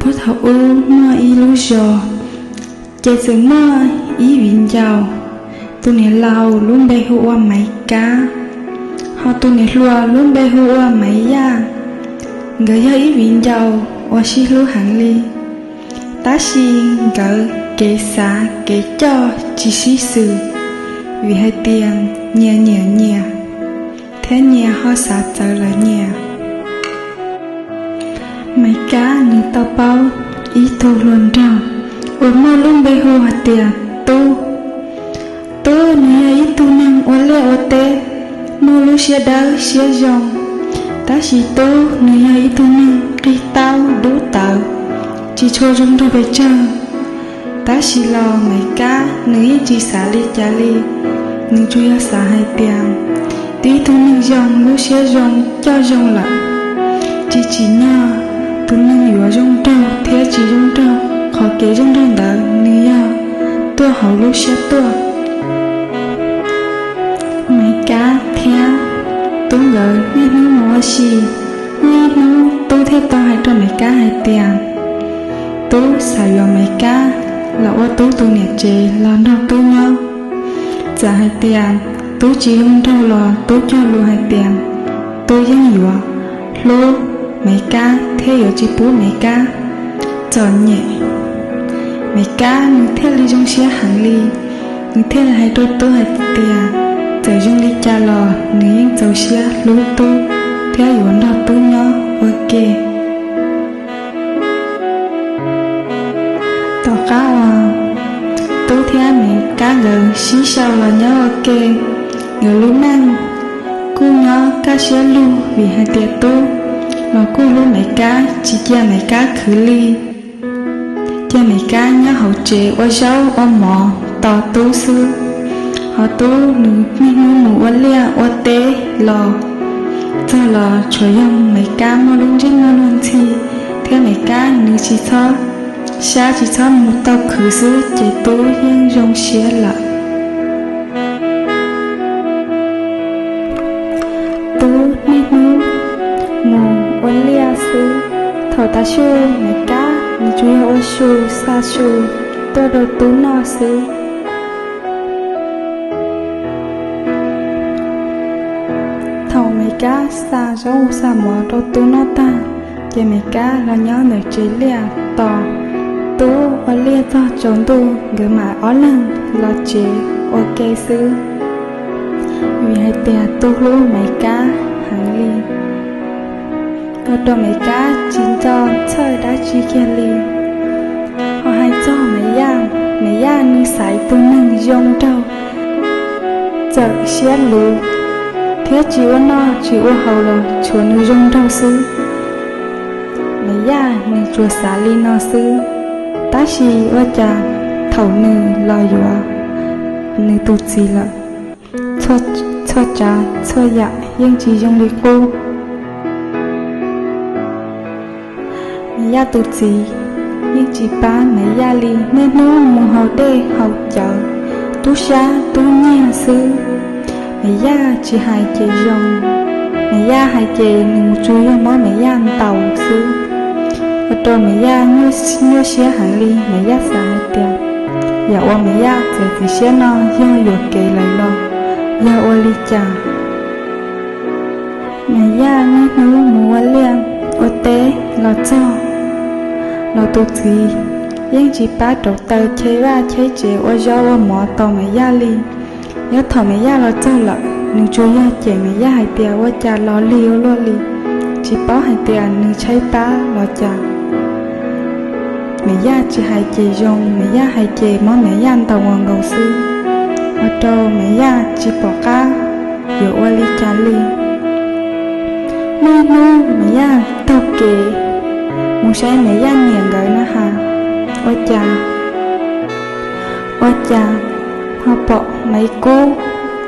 Puag thaum ub muaj ib lub zos, ces txawm muaj ib viv ncaus. Tus niam laus lub npe hu ua Maiv Kab, ho tus niam hluas lub npe hu ua Maiv Yaj. Nkawd yog ib viv ncaus uas sib hlub heev li, tab sis nkawd kev xav kev coj tsis sib xws, vim hais tias nyias nyiam nyias, thiab nyias ho xav txawv lawv nyias. Maiv Kab nws tau paub ib tug hluas nraug uas muaj lub npe hu hais tias Tub. Tub nws yog ib tug neeg ua liaj ua teb, muaj lub siab dawb siab zoo, tab sis Tub nws yog ib tug neeg qig taub dub tawv, tsis tshua zoo nraug pes tsawg. Tab sis los Maiv Kab nws yeej tsis xav li cas li, nws tsuas yog xav hais tias, twb ib tug neeg zoo lub siab zoo coj zoo lawm, tsis tsim nyog tus neeg yuav zoo nraug thiab tsis zoo nraug, qhov kev zoo nraug ntawd nws yog tuaj hauv lub siab tuaj. Maiv Kab thiab Tub nkawd niaj hnub mus ua si. Muaj ib hnub Tub thiaj tau hais rau Maiv Kab hais tias, Tub xav yuav Maiv Kab los ua Tub tus niam tsev los nrog Tub nyob. Txawm hais tias Tub tsis zoo nraug los Tub cog lus hais tias Tub yeej yuav hlub Maiv Kab thiab yuav tsis pub Maiv Kab txom nyem. Maiv Kab nws thiaj li zoo siab heev li, nws thiaj li hais rau Tub hais tias, txawm zoo li cas los nws yeej txaus siab hlub Tub thiab yuav nrog Tub nyob ua ke. Tom qab uas Tub thiab Maiv Kab nkawd sib sau los nyob ua ke, nkawd lub neej kuj nyob kaj siab lug vim hais tias Tub los kuj hlub Maiv Kab tsis cia Maiv Kab khwv li. Cia Maiv Kab nyob hauv tsev ua zaub ua mov tos Tub xwb. Ho Tub nws niaj hnub mus ua liaj ua teb los txog los tsuas yog Maiv Kab muaj lub ntsej muag luag ntxhi, thiab Maiv Kab nws tsis txhob sab tsis txhob mus tau khwv xwb ces Tub yeej zoo siab lawm. Tub niaj hnub mus ua liaj xwb, thaum tav su Maiv Kab nws tsuas yog ua su xa su tuaj rau Tub noj xwb. Thaum Maiv Kab xa zaub xa mov rau Tub noj tag, ces Maiv Kab los nyob ntawm tsev liaj tos Tub ua liaj txog tsaus ntuj nkawd mam ob leeg los tsev ua ke xwb. Vim hais tias Tub hlub Maiv Kab heev li, ua rau Maiv Kab tsis nco txhawj dab tsi kiag li. Ho hais txog Maiv Yaj, Maiv Yaj nws xaiv tus neeg zoo nraug, txawm siab luv thiab tsis ua noj tsis ua haus los tshuav nws zoo nraug xwb. Maiv Yaj nws tsuas xav li no xwb, tab sis ua cas thaum nws los yuav nws tus txiv lawm, txhua tsav txhua yam yeej tsis zoo li qub. Maiv Yaj tus txiv yeej tsis pab Maiv Yaj li, niaj hnub mus haus dej haus cawv, tub sab tub nyiag xwb. Maiv Yaj tsis hais ces zoo, Maiv Yaj hais ces nws mus tsuas yog muab Maiv Yaj ntaus xwb. Ua rau Maiv Yaj nyuaj siab heev li, Maiv Yaj xav hais tias yam uas Maiv Yaj txiav txim siab no yog yuam kev lawm los yog ua li cas. Maiv Yaj niaj hnub mus ua liaj ua teb los txog los tus txiv yeej tsis pab rauv taws cheb vaj cheb tsev ua zaub ua mov tos Maiv Yaj li. Yog thaum Maiv Yaj los txog lawm, nws tsuas yog cem Maiv Yaj hais tias ua cas los lig ua luaj li, tsis paub hais tias nws tshaib plab los cas. Maiv Yaj tsis hais ces zoo, Maiv Yaj hais ces muab Maiv Yaj ntaus ua nkaus xwb, ua rau Maiv Yaj tsis pom qab yuav ua li cas li. Muaj ib hnub Maiv Yaj taug kev mus saib Maiv Yaj niam nkawd na has, ua cas, ua cas ho pom Maiv Kub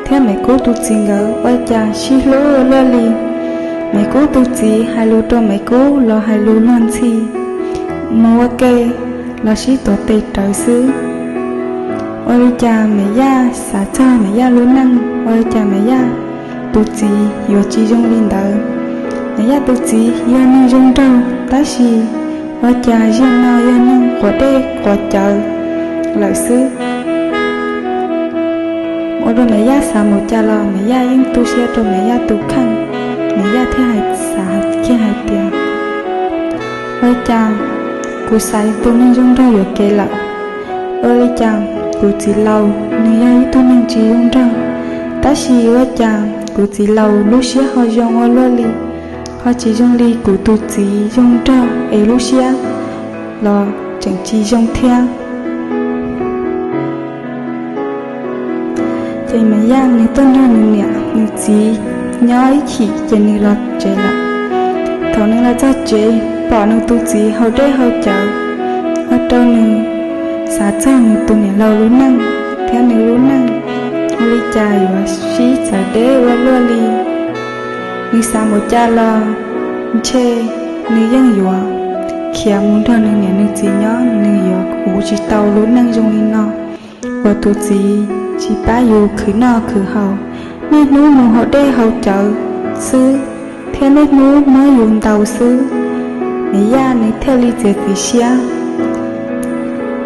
thiab Maiv Kub tus txiv nkawd ua cas sib hlub ua luaj li. Maiv Kub tus txiv hais lus rau Maiv Kub los hais lus luag ntxhi, mus ua ke los sib tuav tes rawv xwb. Ua li cas Maiv Yaj xav txog Maiv Yaj lub neej, ua li cas Maiv Yaj tus txiv yuav tsis zoo li ntawd. Maiv Yaj tus txiv yog neeg zoo nraug, tab sis Ua cas zaum no yog neeg quav dej quav cawv lawm xwb. Ua rau Maiv Yaj xav mus cas los Maiv Yaj yeej tu siab rau Maiv Yaj tus kheej. Maiv Yaj thiaj hais, xav kiag hais tias, ua cas kuv xaiv tus neeg zoo nraug yuam kev lawm. Ua li cas kuv txiv laus nws yog ib tug neeg tsis zoo nraug, tab sis ua cas kuv txiv laus lub siab ho zoo ua luaj li, ho tsis zoo li kuv tus txiv zoo nraug es lub siab los tseem tsis zoo thiab. Ces Maiv Yaj nws tuaj nrog nws niam nws txiv nyob ib chim ces nws los tsev lawm. Thaum nws los txog tsev pom nws tus txiv haus dej haus cawv, ua rau nws xav txog nws tus niam laus lub neej thiab nws lub neej ua li cas yuav sib txawv deb ua luaj li. Nws xav mus cas los ntshe nws yeej yuav khiav mus nrog nws niam nws txiv nyob, nws yuav ua tsis tau lub neej zoo li no uas tus txiv tsis pab yus khwv noj khwv haus, niaj hnub mus haus dej haus cawv xwb, thiab niaj hnub muab yus ntaus xwb. Maiv Yaj nws thiaj li txiav txim siab.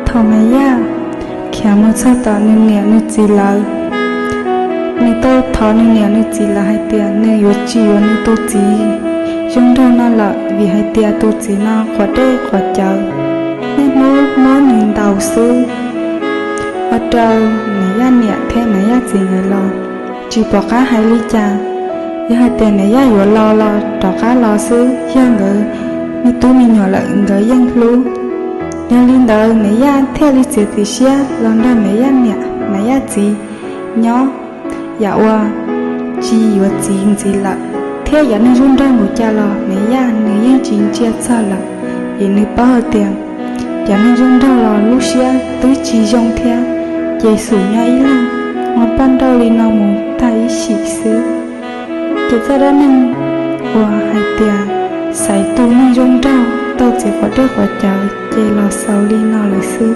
Thaum Maiv Yaj khiav mus txog tom nws niam nws txiv lawv, nws tau thov nws niam nws txiv lawv hais tias nws yuav tsis yuav nws tus txiv zoo nraug no lawm, vim hais tias tus txiv no quav dej quav cawv, niaj hnub muab nws ntaus xwb. Ua rau Maiv Yaj niam thiab Maiv Yaj txiv nkawd los tsis pom qab hais li cas. Yog hais tias Maiv Yaj yuav los los rov qab los xwb, yog nkawd me tub me nyuam lawm nkawd yeej hlub. Yog li ntawd Maiv Yaj thiaj li txiav txim siab los nrog Maiv Yaj niam Maiv Yaj txiv nyob, yam uas tsis yuav txiv ntxiv lawm, thiab yam neeg zoo nraug mus cas los Maiv Yaj nws yeej tsis ntsia txog lawm, vim nws paub hais tias yam neeg zoo nraug los lub siab twb tsis zoo thiab, ces xum nyob ib leeg, ua poj nrauj li no mus tag ib sim xwb. Ces txoj dab neeg uas hais tias xaiv tus neeg zoo nraug tau txiv quav dej quav cawv ces los xaus li no lawm xwb.